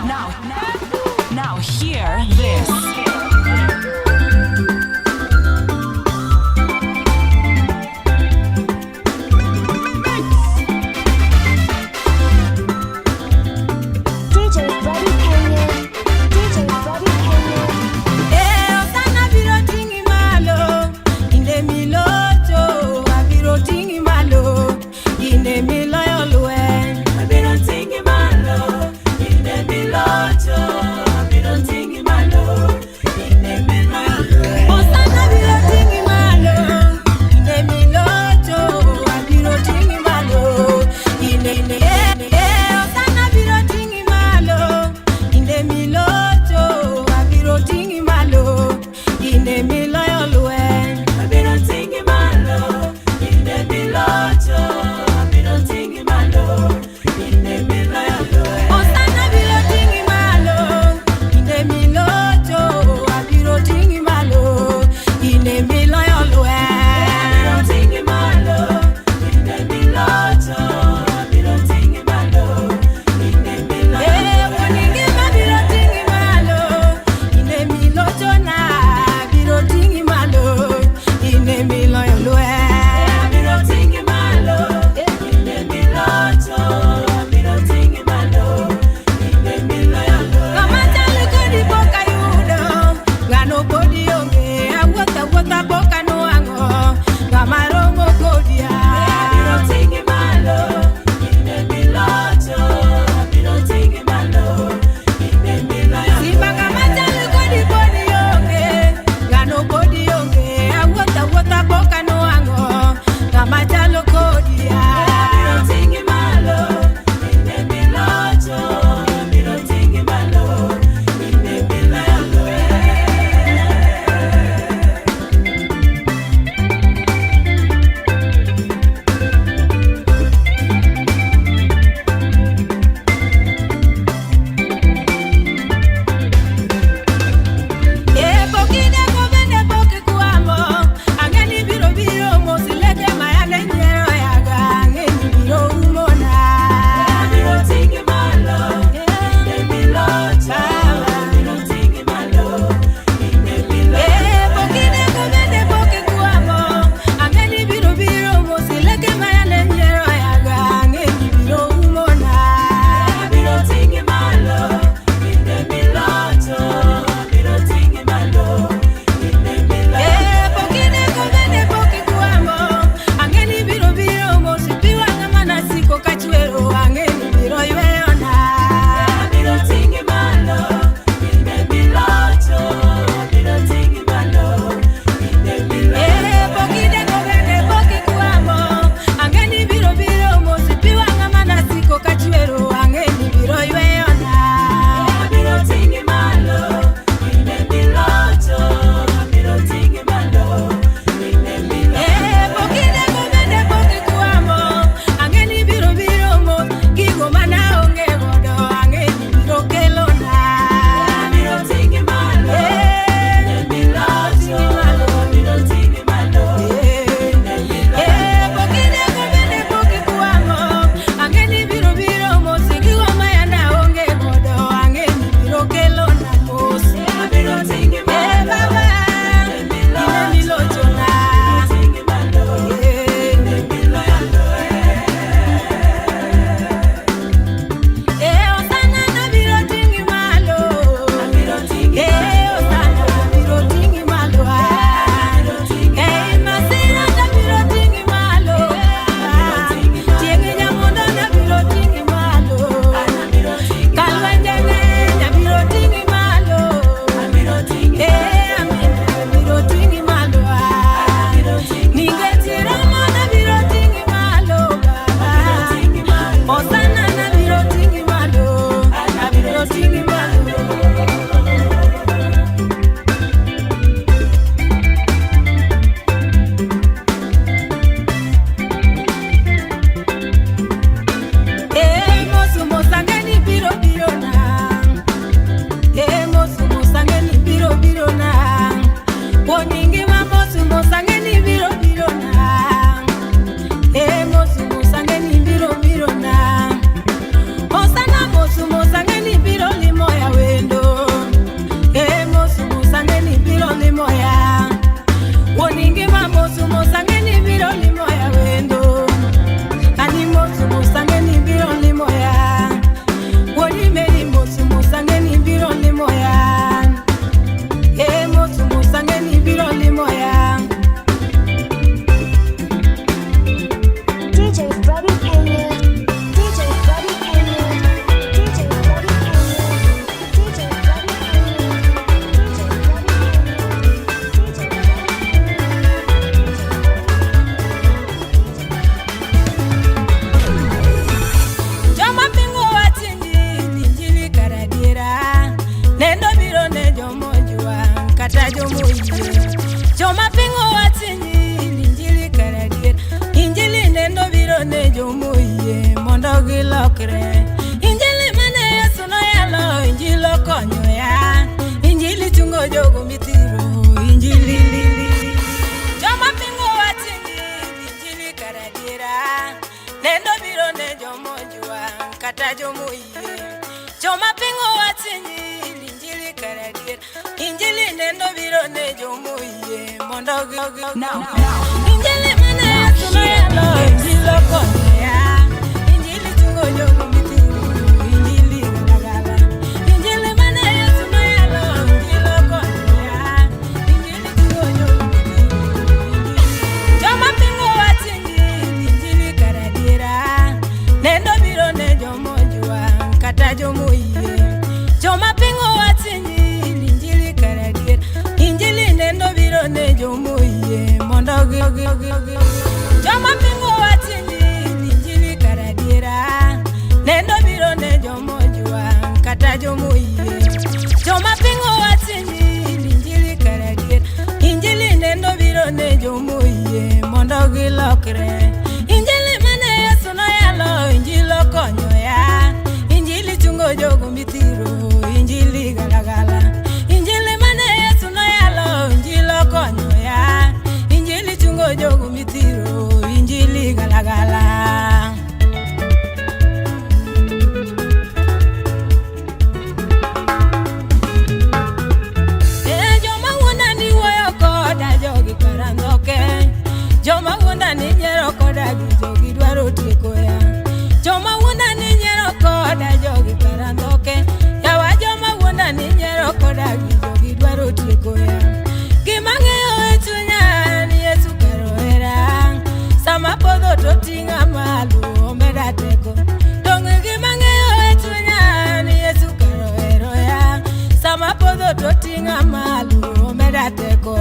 Now, now hear this. DJ Freddie Kenya. DJ Freddie Kenya. Eh, Osana biro ting'i malo, kinde milocho, abiro ting'i malo, kinde miloyo lweny. Abiro ting'i malo, kinde milocho, abiro ting'i. Nendo biro ne jomojwang' kata jomoyie. Joma pingo wach injili, injili kar adier. Injili nendo biro ne jomoyie mondo gilokre. Injili mane Yesu noyalo, injili okonyo ya. Injili chungo jogo mithiro, injili. Joma pingo wach injili, injili kar adiera. Nendo biro ne jomojwang' kata jomoyie. Joma pingo wach injili, injili kar adier. Injili nendo biro ne jomoyie mondo gi Now, Injili mane Yesu noyalo, injili okonyo ya. Injili chungo jogo mithiro, injili galagala. Injili mane Yesu noyalo, injili okonyo ya. Injili chungo jogo mithiro, injili. Joma pingo wach injili, injili kar adiera. Nendo biro ne jomojwang' kata jomoyie. Joma pingo wach injili, injili kar adier. Injili nendo biro ne jomoyie mondo gi Joma pingo wach injili, injili kar adiera. Nendo biro ne jomojwang' kata jomoyie. Joma pingo wach injili, injili kar adier. Injili nendo biro ne jomoyie mondo gilokre. Injili mane Yesu noyalo, injili okonyo ya. Injili chungo jogo mithiro, injili galagala. Injili mane Yesu noyalo, injili okonyo ya. Injili chungo jogo mithiro, injili galagala. E joma wuonda ni wuoyo koda jogi karandhoke. Joma wuonda ni nyiero koda gi jogi dwaro tieko ya. Joma wuonda ni nyiero koda jogi karandhoke. Yawa joma wuonda ni nyiero koda gi jogi dwaro tieko ya. Gima ng'eyo e chunya ni Yesu kar ohera. Sama podho to ting'a malo omeda teko. Dong' gima ng'eyo e chunya ni Yesu kar ohero ya. Sama podho to ting'a malo omeda teko.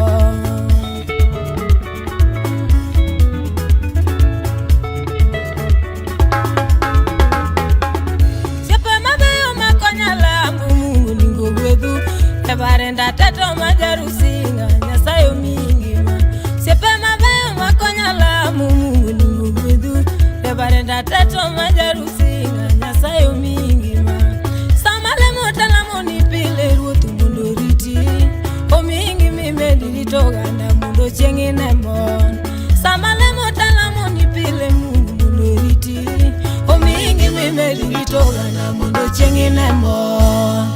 Osiepe mabeyo makonya lamo Mungu ningo gwedhu. Reverend Ateto ma Jarusinga Nyasaye omiyi ngima. Osiepe mabeyo makonya lamo Mungu ningo gwedhu. Reverend Ateto ma Jarusinga Nyasaye omiyi ngima. Sama lemo talamo ni pile Ruoth mondo oriti. Omiyi ngima imedi rito oganda mondo chieng' ine mor. Sama lemo talamo ni pile Mungu mondo oriti. Omiyi ngima imedi rito oganda mondo chieng' ine mor.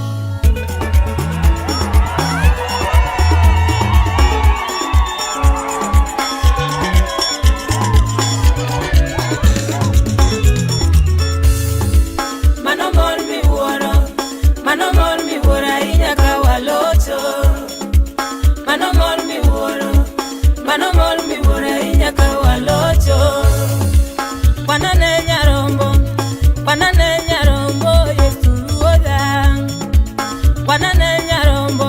Mano mor miwuoro, mano mor miwuoro ahinya ka walocho. Mano mor miwuoro, mano mor miwuoro ahinya ka walocho. Wanane nyarombo, wanane nyarombo Yesu ruodha. Wanane nyarombo,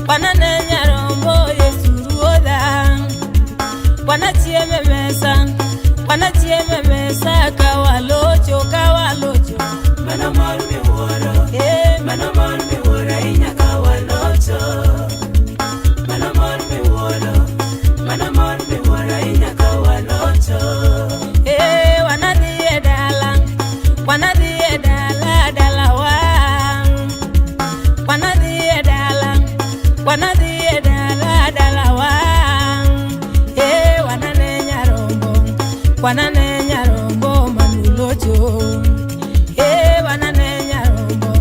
wanane nyarombo Yesu ruodha. Wanachieme mesa, wanachieme mesa ka walocho, ka walocho. Mano mor miwuoro, Eh, mano mor miwuoro ahinya ka walocho. Mano mor miwuoro, mano mor miwuoro ahinya ka walocho. Eh, wanadhi e dala, wanadhi e dala, dala wa. Wanadhi e dala, wanadhi e dala, dala wa. Eh, wanane nyarombo, wanane nyarombo manulocho. Eh, wanane nyarombo,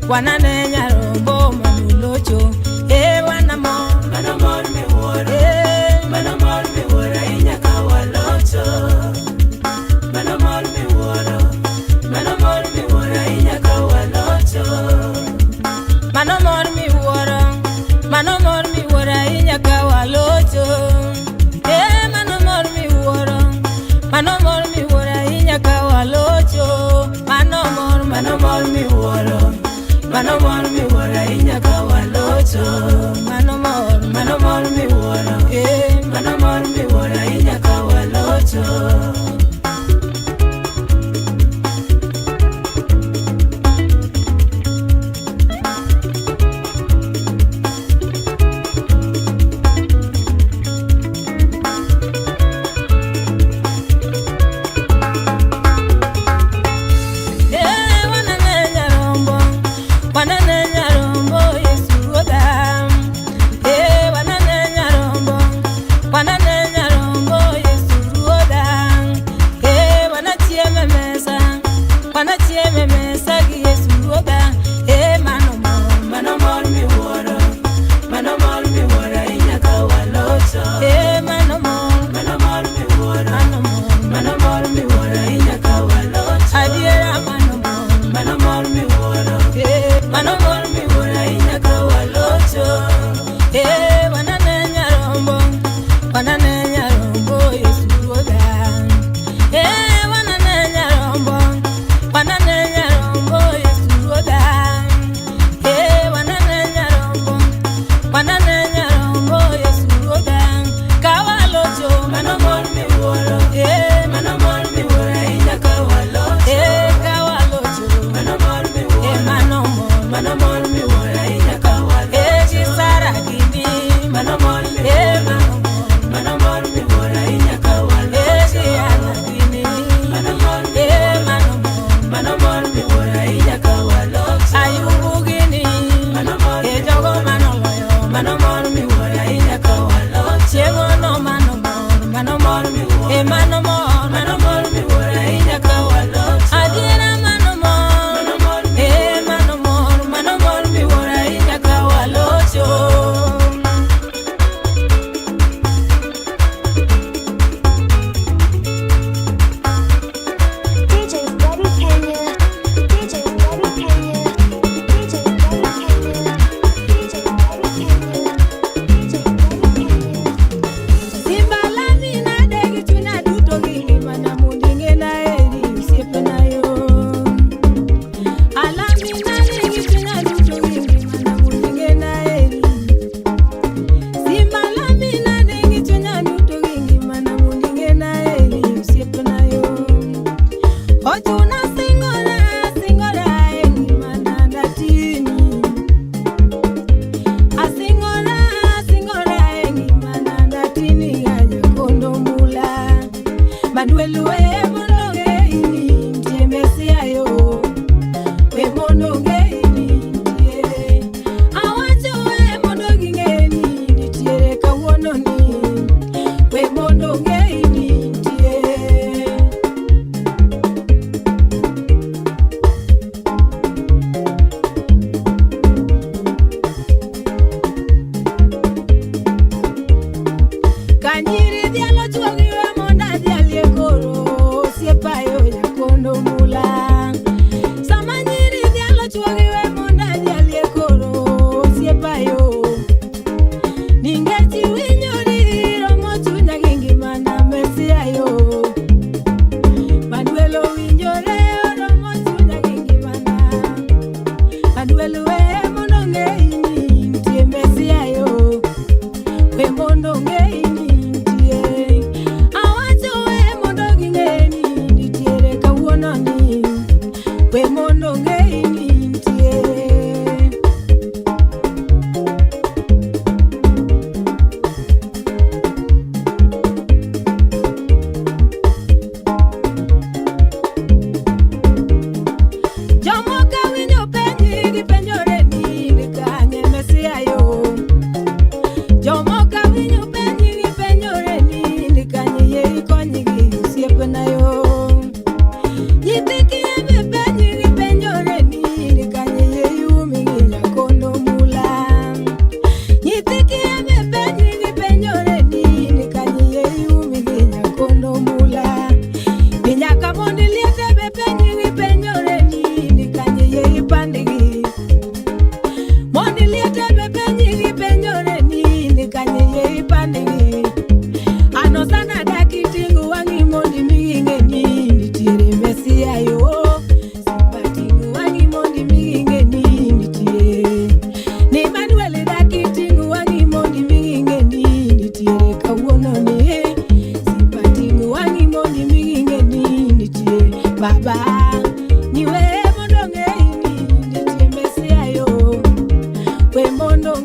wanane nyarombo manulocho. Eh, wanamo, Mano mor miwuoro, eh, mano mor miwuoro ahinya ka walocho. Mano mor miwuoro, mano mor miwuoro ahinya ka walocho. Mano mor miwuoro, mano mor miwuoro ahinya ka walocho. Eh, mano mor miwuoro, mano mor miwuoro ahinya ka walocho. Mano mor, Mano mor miwuoro, mano mor miwuoro ahinya ka walocho. Mano mor, Mano mor miwuoro, eh, mano mor miwuoro ahinya ka walocho. mor miwuoro ahinya ka walocho. Eh, chi Sara gini. Mano mor Eh, miwuoro. mano mor. Mano mor miwuoro ahinya ka walocho. Eh, chi Anna gini. Mano mor Eh, mano mor. Mano mor miwuoro ahinya ka walocho. Ayubu gini. Mano mor Eh, jogo manoloyo. Mano mor miwuoro ahinya ka walocho. Chieng'ono mano mor. Mano mor miwuoro. Eh, mano mor. Mano mor miwuoro ahinya ka walocho. Adiera mano mor. Mano mor Eh, mano mor. Mano mor miwuoro ahinya ka walocho. DJ Freddie Kenya. DJ Freddie Kenya. DJ Freddie Kenya. DJ Freddie Kenya. DJ Freddie Kenya. Simba lami nade gi chunya duto gi ngimana mondo ing'ena eri osiepena yo. Alami nade gi chunya duto gi ngimana mondo ing'ena eri. Simba lami nade gi chunya duto gi ngimana mondo ing'ena eri osiepena yo. Ochuna singora singora e ngimana ndatini. Asingora asingora e ngimana ndatini ganyakondo mula. Manuel we mondo ng'eini nitie Mesia yo. We mondo ng'eini nitie. Awacho we mondo ging'eni nitiere kawuono ni. We mondo ng'eini nitie. Kanyiri dhialo chuogi we mondo adhialie koro osiepayo nyakondo mula. Sama nyiri dhialo chuogi we mondo adhialie koro osiepayo. Ningech iwinyori romo chunya gi ngimana Mesia yo. Manuel owinjore oromo chunya gi ngimana. Manuel we mondo ng'eini nitie Mesia yo. We mondo ng'eini nitie. Awacho we mondo ging'eni nitiere kawuono ni. We mondo ng'eini nitie. Jomoko winjo penji gipenjore ni ni kanye Mesia yo. Jomoko winjo penji gipenjore ni ni kanye yie ikonygi osiepena yo. Nyithi kiye be penji gipenjore ni ni kanye yie iumigi nyakondo mula. Nyithi kiye be penji gipenjore ni ni kanye yie iumigi nyakondo mula. Nyaka mondo liete be penji gipenjore ni ni kanye yie ipandgi. Mondo liete be penji gipenjore ni ni kanye yie ipandgi. Ano sana dak iting'o wang'i mondo imi ging'e ni nitiere Mesia yo. Simba ting'o wang'i mondo imi ging'e ni nitie. Ni Manuel dak iting'o wang'i mondo imi ging'e ni nitiere kawuono ni. Simba ting'o wang'i mondo imi ging'e ni nitie. Baba, niwe mondo ng'eyi ni nitie Mesia yo. We mondo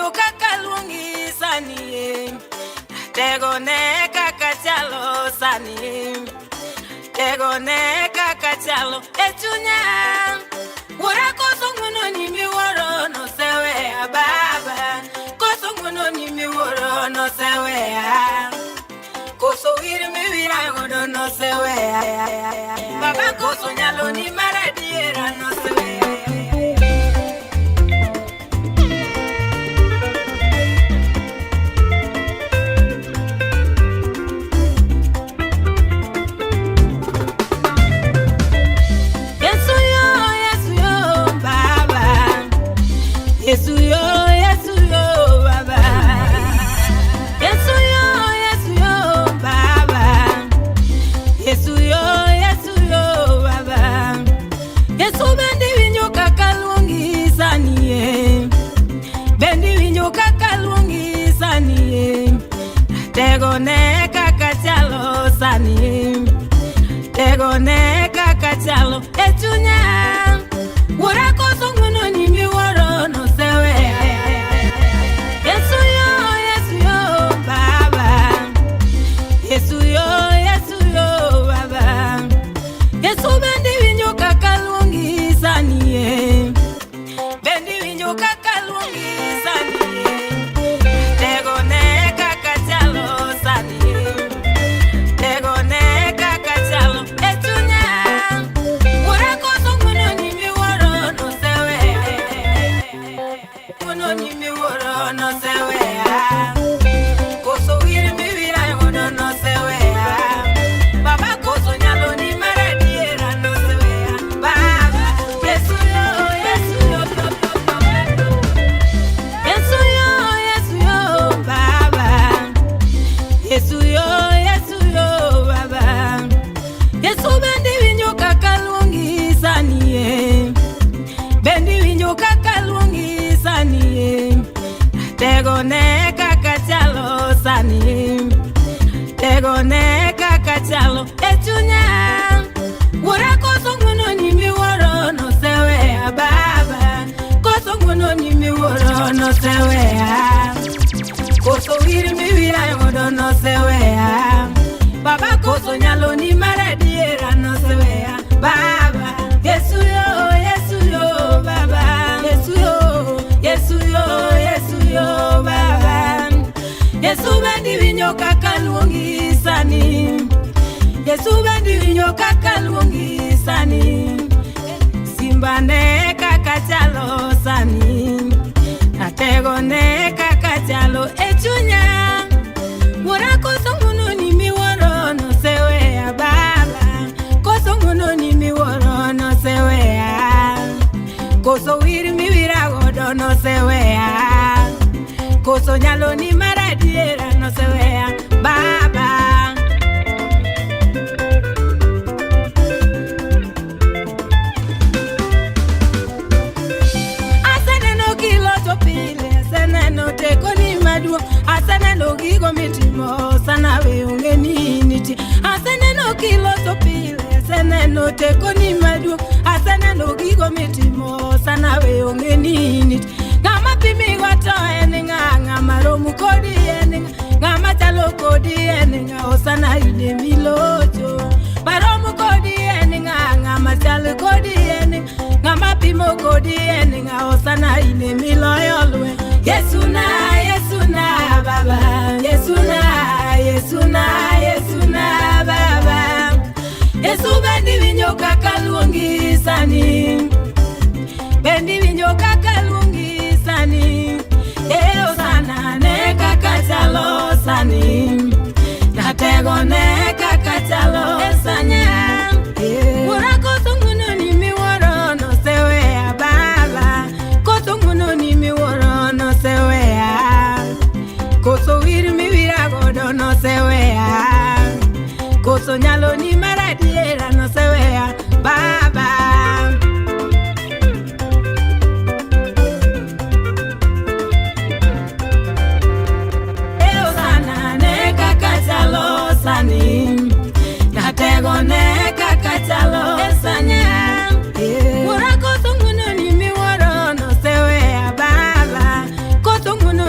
winjo kaka luongi sani e. Tego ne kaka chalo sani Tego ne kaka chalo e chunya Wuora koso ng'wono ni miwuoro noseweya baba Koso ng'wono ni miwuoro noseweya Koso wir miwira godo noseweya Baba koso nyalo ni mar adiera noseweya Yesu yo, Yesu yo, Baba. Yesu yo, Yesu yo, Baba. Yesu yo, Yesu yo, Baba. Yesu yo, Yesu yo, Baba. Yesu bende winjo kaka luongi sani e. Bende winjo kaka luongi sani e. Tego ne kaka chalo sani e. Tego ne kaka chalo e chunya Wuora koso ng'wono ni miwuoro noseweya Yesu yo, Yesu yo, Baba Yesu yo, Yesu yo, Baba Yesu bende winjo kaka luongi sani e Bende winjo kaka luongi sani e Tego ne kaka chalo sani e Tego ne kaka chalo e chunya Wuora koso ng'wono ni miwuoro noseweya Ng'wono ni miwuoro noseweya Koso wir miwira godo noseweya Baba koso nyalo ni mar adiera noseweya Baba Yesu yo, Yesu yo, Yesu yo, Yesu yo, Baba Yesu yo, Yesu yo, Baba. Yesu bende winjo kaka luongi sani e. Bende winjo kaka luongi sani e. Tego ne kaka chalo sani e. Tego ne kaka chalo e chunya. Wuora koso ng'wono ni miwuoro noseweya Baba. Koso ng'wono ni miwuoro noseweya. Koso wir miwira godo noseweya Baba koso nyalo ni mar adiera noseweya Baba Yesu yo, Yesu yo, Baba Yesu yo, Yesu yo, Yesu yo, Baba Yesu bende winjo kaka luongi sani Yesu bende winjo kaka luongi sani Simba ne kaka chalo sani Atego ne kaka chalo e chunya Wuora koso ng'wono ni miwuoro noseweya baba Koso ng'wono ni miwuoro noseweya Koso wir miwira godo noseweya Koso nyalo ni mar adiera noseweya baba Aseneno kilocho pile, aseneno tekoni maduong', aseneno gigo mitimo sana we onge ni nitie. Aseneno kilocho pile, aseneno tekoni maduong', aseneno gigo mitimo sana we onge ni nitie. Ng'ama pimigo to en ng'a, ng'ama rom kodi en ng'a, ng'ama chalo kodi en ng'a, osana ine milocho. Marom kodi en ng'a, ng'ama chal kodi en ng'a, ng'ama pimo kodi en ng'a, osana ine miloyo lweny. Yesu na, Yesu na, Baba, Yesu na, Yesu na, Yesu na, Baba. Yesu bende winjo kaka luongi sani. Bende winjo kaka luongi sani. E osana ne kaka chalo sani. Natego ne kaka chalo sani. Wuora koso ng'wono ni miwuoro noseweya baba. Koso ng'wono ni miwuoro noseweya. Koso wir miwira godo noseweya. Koso nyalo ni mar adiera noseweya baba. E osana ne kaka chalo sani. Natego ne kaka chalo sani. Wuora koso ng'wono ni miwuoro noseweya baba. Koso ng'wono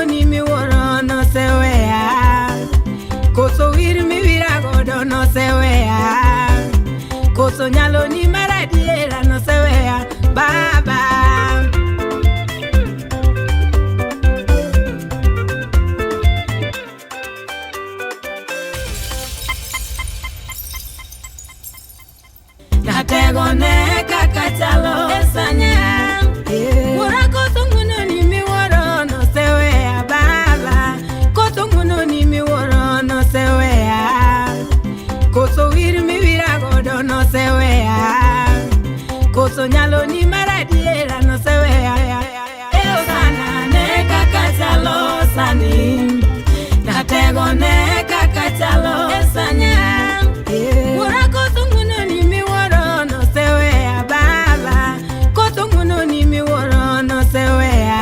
Koso nyalo ni mar adiera noseweya. E Osana ne kaka chalo sani. Natego ne kaka chalo sani. Wuora koso ng'wono ni miwuoro noseweya baba. Koso ng'wono ni miwuoro noseweya.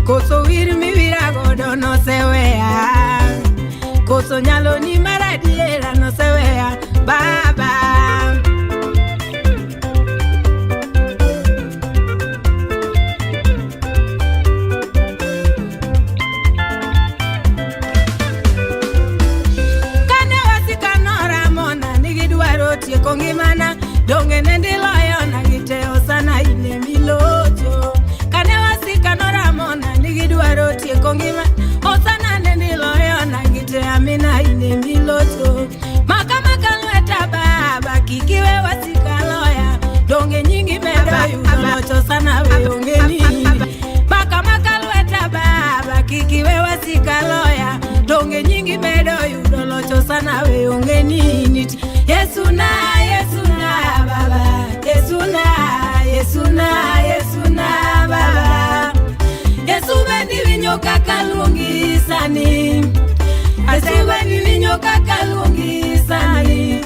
Koso wir miwira godo noseweya. Koso nyalo ni mar adiera noseweya baba. Kane wasika noramona ni gidwaro tieko ngimana, donge ne ndiloyona gi te Osana ine milocho. Kane wasika noramona ni gidwaro tieko ngima, Osana ne ndiloyona gi te amina ine milocho. Maka maka lweta baba, kik iwe wasika loya, donge nyingi medo yudo loch Osana we onge ni. Maka maka lweta baba, kik iwe wasika loya, donge nyingi medo yudo loch Osana we onge nini. Yesu na, Yesu na baba, Yesu na, Yesu na, Yesu na baba. Yesu bendi winjo kaka luongi sani. Yesu bendi winjo kaka luongi sani.